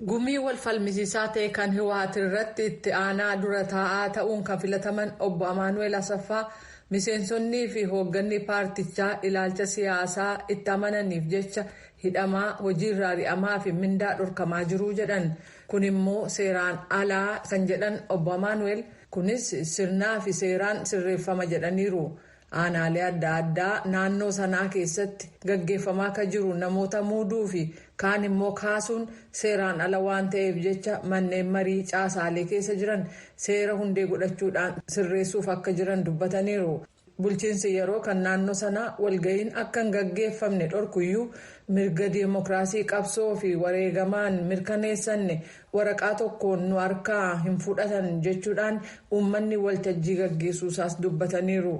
Gumii wal falmisiisaa ta'e kan Hiwaat irratti itti aanaa dura taa'aa ta'uun kan filataman Obbo Amaanu'eel Asaffaa miseensonnii fi hoogganni paartichaa ilaalcha siyaasaa itti amananiif jecha hidhamaa, hojiirraa ari'amaa fi mindaa dhorkamaa jiruu jedhan. Kun immoo seeraan alaa kan jedhan Obbo Amaanu'eel, kunis sirnaa fi seeraan sirreeffama jedhaniiru. Aanaalee adda addaa naannoo sanaa keessatti gaggeeffamaa akka jiru namoota muuduu fi kaan immoo kaasuun seeraan ala waan ta'eef jecha manneen marii caasaalee keessa jiran seera hundee godhachuudhaan sirreessuuf akka jiran dubbataniiru. Bulchiinsi yeroo kan naannoo sanaa walga'iin akka hin gaggeeffamne dhorkuyyuu, mirga diimokiraasii qabsoo fi wareegamaan mirkaneessanne waraqaa tokkoon nu harkaa hin fudhatan jechuudhaan uummanni waltajjii gaggeessuusaas dubbataniiru.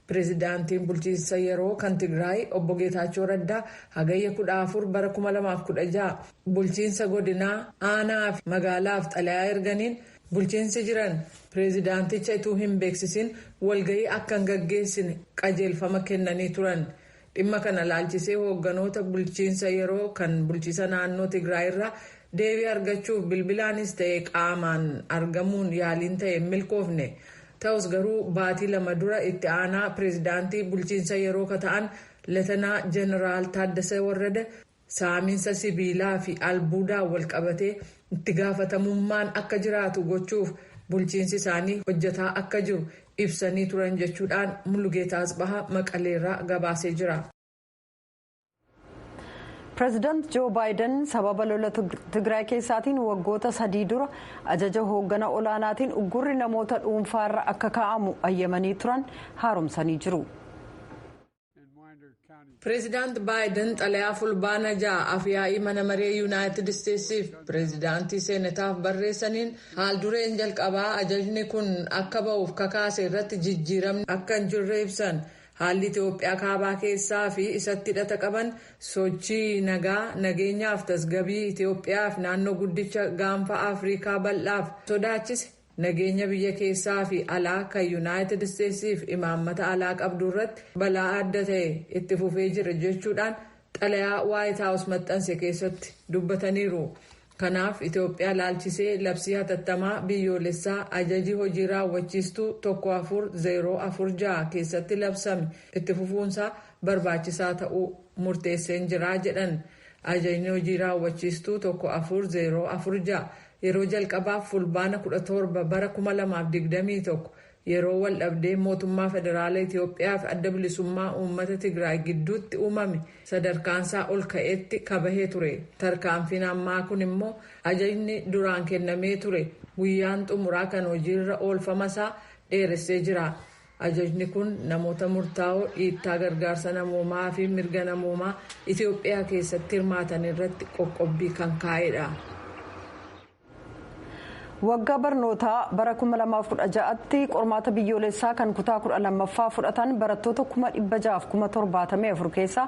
Pireezidaantiin bulchiinsa yeroo kan Tigraay Obbo Geetaachoo Raddaa Hagayya 14 bara 2016 bulchiinsa godinaa, aanaa fi magaalaaf xalayaa erganiin, bulchiinsi jiran pireezidaanticha ituu hin beeksisin walga'ii akka hin gaggeessine qajeelfama kennanii turan. Dhimma kana laalchisee hoogganoota bulchiinsa yeroo kan bulchiinsa naannoo Tigraay irraa deebii argachuuf bilbilaanis ta'e qaamaan argamuun yaaliin ta'e milkoofne. Ta'us garuu baatii 2 dura itti aanaa pireezidaantii bulchiinsa yeroo ka ta'an Leetanaa Jeneraal Taaddasee Warrada saamiinsa sibiilaa fi albuudaan walqabatee itti gaafatamummaan akka jiraatu gochuuf bulchiinsi isaanii hojjetaa akka jiru ibsanii turan jechuudhaan Mulugeetaa Asbahaa Maqaleerraa gabaasee jira. Pireezidaant Joo Baayiden sababa lola Tigraay keessaatiin waggoota 3 dura ajaja hooggana olaanaatiin uggurri namoota dhuunfaarra akka kaa'amu ayyamanii turan haaromsanii jiru. Pireezidaant Baayiden xalayaa Fulbaana 6 afyaa'ii mana maree Yuunaayitid Isteetsiif pireezidaantii seenataaf barreessaniin, haal dureen jalqabaa ajajni kun akka ba'uuf kakaase irratti jijjiiramni akka hin jirre ibsan. Haalli Itoophiyaa kaabaa keessaa fi isatti hidhata qaban sochii nagaa, nageenyaaf tasgabbii Itoophiyaaf, naannoo guddicha Gaanfa Afrikaa bal'aaf sodaachise, nageenya biyya keessaa fi alaa kan Yuunaayitid Isteetsiif imaammata alaa qabdu irratti balaa adda ta'e itti fufee jira jechuudhaan xalayaa Waayit Haawus maxxanse keessatti dubbataniiru. Kanaaf Itoophiyaa laalchisee labsii hatattamaa biyyoolessaa ajajii hojii raawwachiistuu 14046 keessatti labsame itti fufuunsaa barbaachisaa ta'uu murteesseen jiraa jedhan. Ajajni hojii raawwachiistuu 14046 yeroo jalqabaaf Fulbaana 17 bara 2021 yeroo wal dhabdee mootummaa federaala Itoophiyaa fi Adda Bilisummaa Uummata Tigraay gidduutti uumame sadarkaansaa ol ka'etti kabahee ture. Tarkaanfiin ammaa kun immoo ajajni duraan kennamee ture guyyaan xumuraa kan hojiirra oolfamasaa dheeressee jira. Ajajni kun namoota murtaa'oo dhiittaa gargaarsa namoomaa fi mirga namoomaa Itoophiyaa keessatti hirmaatan irratti qoqqobbii kan kaa'edha. Waggaa barnootaa bara 2016tti qormaata biyyoolessaa kan kutaa 12ffaa fudhatan barattoota 674,000 keessaa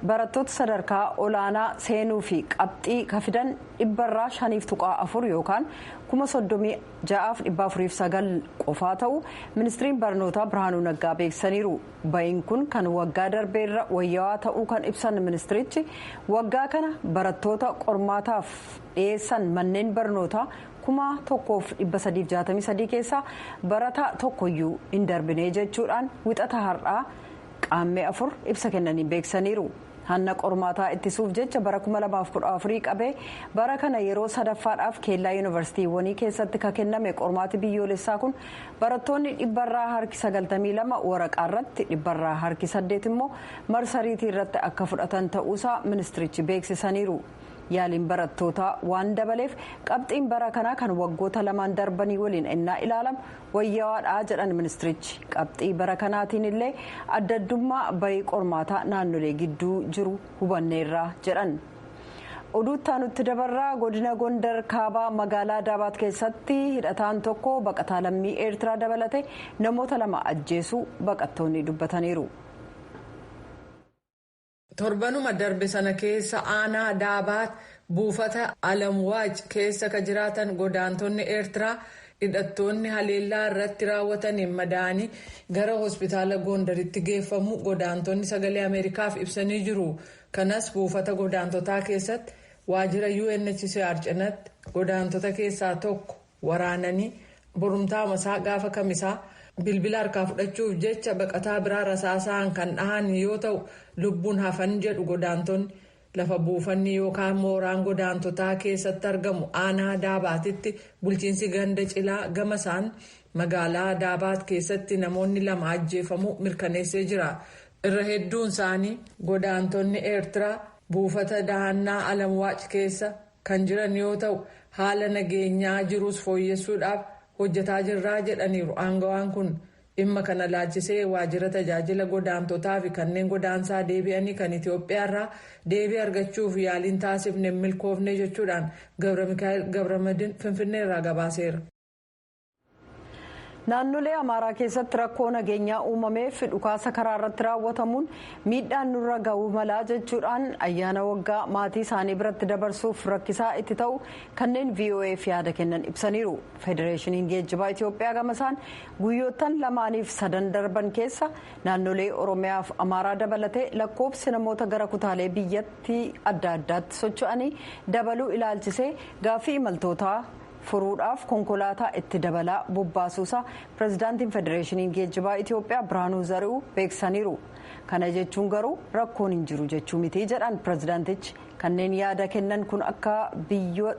barattoota sadarkaa olaanaa seenuu fi qabxii kafidan 5.4% yookaan 36,409 qofaa ta'u ministiriin barnootaa Birhaanuu Naggaa beeksisaniiru. Ba'iin kun kan waggaa darbeerra wayyaawaa ta'uu kan ibsan ministirichi, waggaa kana barattoota qormaataaf dhiyeessan manneen barnootaa 1363 keessaa barataa tokkoyyuu hin darbine jechuudhaan Wixata har'aa Qaammee 4 ibsa kennanii beeksisaniiru. Hanna qormaataa ittisuuf jecha bara 2014 qabee bara kana yeroo sadaffaadhaaf keellaa yuunivarsiitiiwwanii keessatti ka kenname qormaati biyyoolessaa kun barattoonni dhibbarraa harki 92 waraqaa irratti, dhibbarraa harki 8 immoo marsariitii irratti akka fudhatan ta'uusaa ministirichi beeksisaniiru. Yaaliin barattootaa waan dabaleef qabxiin bara kanaa kan waggoota lamaan darbanii waliin innaa ilaalamu wayyawaadha jedhan ministirichi. Qabxii bara kanaatiin illee adda addummaa bayii qormaataa naannolee gidduu jiru hubanneerra jedhan. Oduuttaa nutti dabarraa, godina Gondar Kaabaa magaalaa Daabaat keessatti hidhataan tokko baqataa lammii Eertiraa dabalate namoota lama ajjeesuu baqattoonni dubbataniiru. Torbanuma darbe sana keessa aanaa Daabaat buufata Alamwaaj keessa ka jiraatan godaantonni Eertiraa hidhattoonni haleellaa irratti raawwataniin madaa'anii gara hospitaala Gondaritti geeffamu godaantonni Sagalee Ameerikaaf ibsanii jiru. Kanas buufata godaantotaa keessatti Waajjira UNHCR cinaatti godaantota keessaa tokko waraananii borumtaa masaa gaafa kamisaa bilbila harkaa fudhachuuf jecha baqataa biraa rasaasaan kan dhahan yoo ta'u lubbuun hafan jedhu godaantonni. Lafa buufanni yookaan mooraan godaantotaa keessatti argamu aanaa Daabaatitti bulchiinsi ganda Cilaa gama isaan magaalaa Daabaat keessatti namoonni 2 ajjeefamuu mirkaneessee jira. Irra hedduun isaanii godaantonni Eertiraa buufata dahannaa Alamwaac keessa kan jiran yoo ta'u haala nageenyaa jirus fooyyessuudhaaf hojjetaa jirraa jedhaniiru aangawaan kun. Dhimma kana laalchisee waajjira tajaajila godaantotaa fi kanneen godaansaa deebi'anii kan Itoophiyaa irraa deebii argachuuf yaaliin taasifne milkoofne jechuudhaan Gabra Mikaa'el Gabramadin Finfinnee irraa gabaaseera. Naannolee Amaaraa keessatti rakkoo nageenyaa uumameef dhukaasa karaa irratti raawwatamuun miidhaan nurra ga'uu malaa jechuudhaan ayyaana waggaa maatii isaanii biratti dabarsuuf rakkisaa itti ta'u kanneen VOAf yaada kennan ibsaniiru. Federeeshiniin Geejjibaa Itoophiyaa gama isaan guyyoottan 2 fi 3 darban keessa naannolee Oromiyaa fi Amaaraa dabalatee lakkoofsi namoota gara kutaalee biyyattii adda addaatti socho'anii dabaluu ilaalchisee gaaffii imaltootaa furuudhaaf konkolaataa itti dabalaa bobbaasuusaa pirezidaantiin Federeeshinii Geejjibaa Itoophiyaa Birhaanuu Zari'uu beeksisaniiru. Kana jechuun garuu rakkoon hin jiru jechuu miti jedhan pirezidaantichi. Kanneen yaada kennan kun akka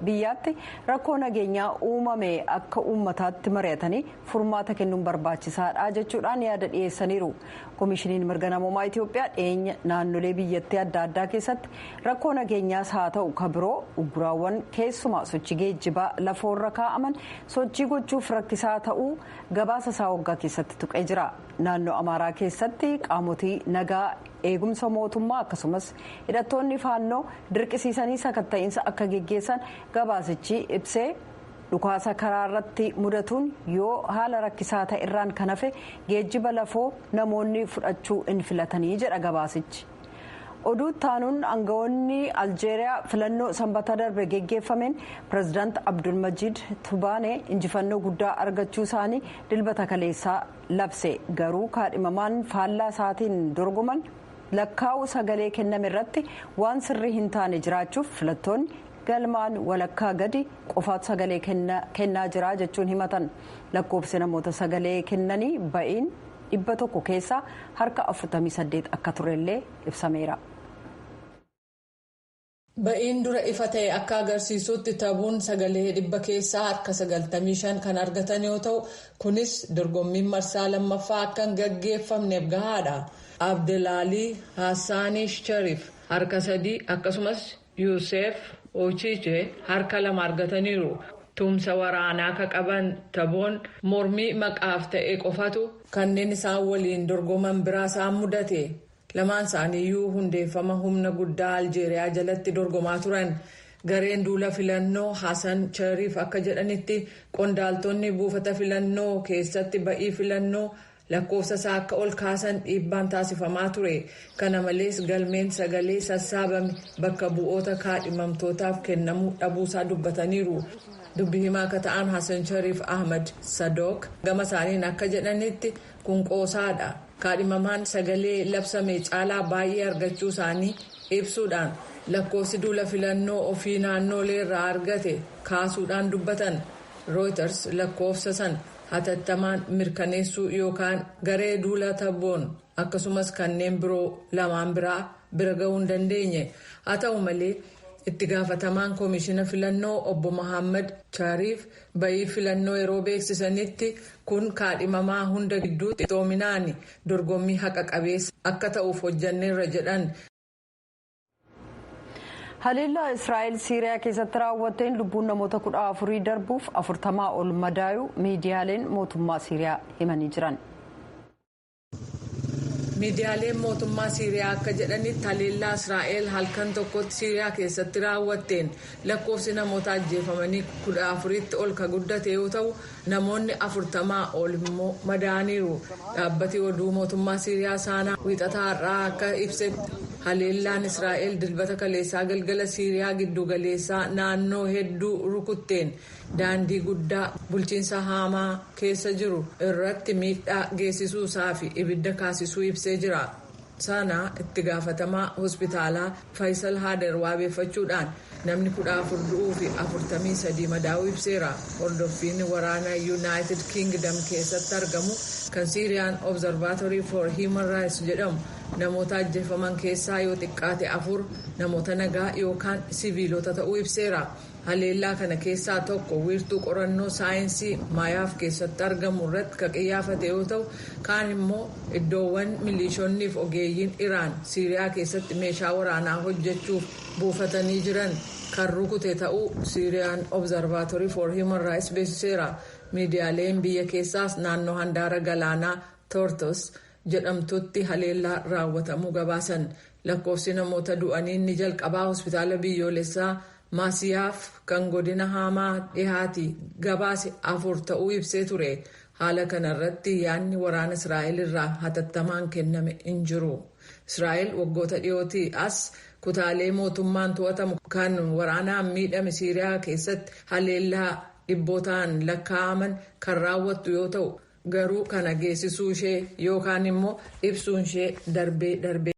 biyyaatti rakkoo nageenyaa uumame akka uummataatti mari'atanii furmaata kennuun barbaachisaadha jechuudhaan yaada dhiyeessaniiru. Koomishiniin mirga namoomaa Itoophiyaa dhiyeenya naannolee biyyattii adda addaa keessatti rakkoo nageenyaas haa ta'u ka biroo ugguraawwan keessumaa sochii geejjibaa lafoorra kaa'aman sochii gochuuf rakkisaa ta'uu gabaasa isaa waggaa keessatti tuqee jira. Naannoo Amaaraa keessatti qaamotii nagaa eegumsa mootummaa akkasumas hidhattoonni faannoo dirqisiisanii sakatta'iinsa akka geggeessan gabaasichi ibsee dhukaasa karaa irratti mudatuun yoo haala rakkisaa ta'e irraan kan hafe geejjiba lafoo namoonni fudhachuu hin filatanii jedha gabaasichi. Oduu taanuun aangawoonni Aljeeriyaa filannoo sanbata darbe geggeeffameen pirezidaant Abdulmajiid Tubaane injifannoo guddaa argachuu isaanii dilbata kaleessaa labse. Garuu kaadhimamaan faallaa isaatiin dorgoman lakkaa'u sagalee kenname irratti waan sirrii hin taane jiraachuuf filattoonni galmaan walakkaa gadi qofaatu sagalee kennaa jira jechuun himatan. Lakkoofsi namoota sagalee kennanii ba'iin 100 keessaa harka 48 akka turellee ibsameera. Ba'iin dura ifa ta'e akka agarsiisutti taphuun sagalee 100 keessaa harka 95 kan argatan yoo ta'u kunis dorgommiin marsaa lammaffaa akka hin gaggeeffamneef gahaadha. Abdelaalii Hassaanii Sharif harka 3 akkasumas Yuusef Ochiche harka 2 argataniiru. Tumsa waraanaa akka qaban taphoon mormii maqaaf ta'e qofatu kanneen isaan waliin dorgoman biraa isaan mudate. Lamaan isaaniiyyuu hundeeffama humna guddaa Aljeeriyaa jalatti dorgomaa turan. Gareen duula filannoo Hasan Cheriif akka jedhanitti qondaaltonni buufata filannoo keessatti ba'ii filannoo lakkoofsa isaa akka ol kaasan dhiibbaan taasifamaa ture. Kana malees galmeen sagalee sassaabame bakka bu'oota kaadhimamtootaaf kennamuu dhabuusaa dubbataniiru. Dubbi himaa akka ta'an Hasan Shariif Ahmad Sadook gama isaaniin akka jedhanitti kun qoosaadha. Kaadhimamaan sagalee labsame caalaa baay'ee argachuu isaanii ibsuudhaan lakkoofsi duula filannoo ofii naannolee irraa argate kaasuudhaan dubbatan. Reuters lakkoofsa san hatattamaan mirkaneessuu yookaan garee duula taboon akkasumas kanneen biroo lamaan biraa bira ga'uu hin dandeenye. Haa ta'u malee itti gaafatamaan koomishina filannoo obbo Mohaammed Chariif ba'ii filannoo yeroo beeksisanitti kun kaadhimamaa hunda gidduutti iftoominaan dorgommii haqa qabeessa akka ta'uuf hojjanneerra jedhan. Haleellaa Israa'el Siiriyaa keessatti raawwatteen lubbuun namoota 14 darbuuf 40 ol madaayuu miidiyaaleen mootummaa Siiriyaa himanii jiran. Miidiyaaleen mootummaa Siiriyaa akka jedhanitti haleellaa Israa'el halkan tokkotti Siiriyaa keessatti raawwatteen lakkoofsi namoota ajjeefamanii 14tti ol ka guddate yoo ta'u namoonni 40 ol immoo madaa'aniiru. Dhaabbati oduu mootummaa Siiriyaa Saanaa wiixataa har'aa akka ibsetti haleellaan Israa'el dilbata kaleessaa galgala Siiriyaa giddugaleessaa naannoo hedduu rukutteen daandii guddaa bulchiinsa Haamaa keessa jiru irratti miidhaa geessisuu isaa fi ibidda kaasisuu ibsee jira. Sanaa itti gaafatamaa hospitaalaa Faayisal Haader waabeeffachuudhaan namni 14 du'uu fi 43 madaa'uu ibseera. Hordoffiin waraana Yuunaayitid Kingdom keessatti argamu kan Siiriyaan Observatory for Human Rights jedhamu namoota ajjeefaman keessaa yoo xiqqaate afur namoota nagaa yookaan siviilota ta'uu ibseera. Haleellaa kana keessaa tokko wiirtuu qorannoo saayinsii Maayaaf keessatti argamu irratti kan qiyyaafate yoo ta'u, kaan immoo iddoowwan milishoonnii fi ogeeyyiin Iraan Siiriyaa keessatti meeshaa waraanaa hojjechuuf buufatanii jiran kan rukute ta'uu Siiriyaan Observatory for Human Rights beeksiseera. Miidiyaaleen biyya keessaas naannoo handaara galaanaa Tortos jedhamtutti haleellaa raawwatamuu gabaasan. Lakkoofsi namoota du'anii inni jalqabaa hospitaala biyyoolessaa Maasiyaaf kan godina Haamaa dhihaati gabaase afur ta'uu ibsee ture. Haala kanarratti yaadni waraana Israa'el irraa hatattamaan kenname hin jiru. Israa'el waggoota dhiyootii as kutaalee mootummaan to'atamu kan waraanaan miidhame Siiriyaa keessatti haleellaa dhibbootaan lakkaa'aman kan raawwattu yoo ta'u, garuu kana geessisuu ishee yookaan immoo ibsuun ishee darbee darbee.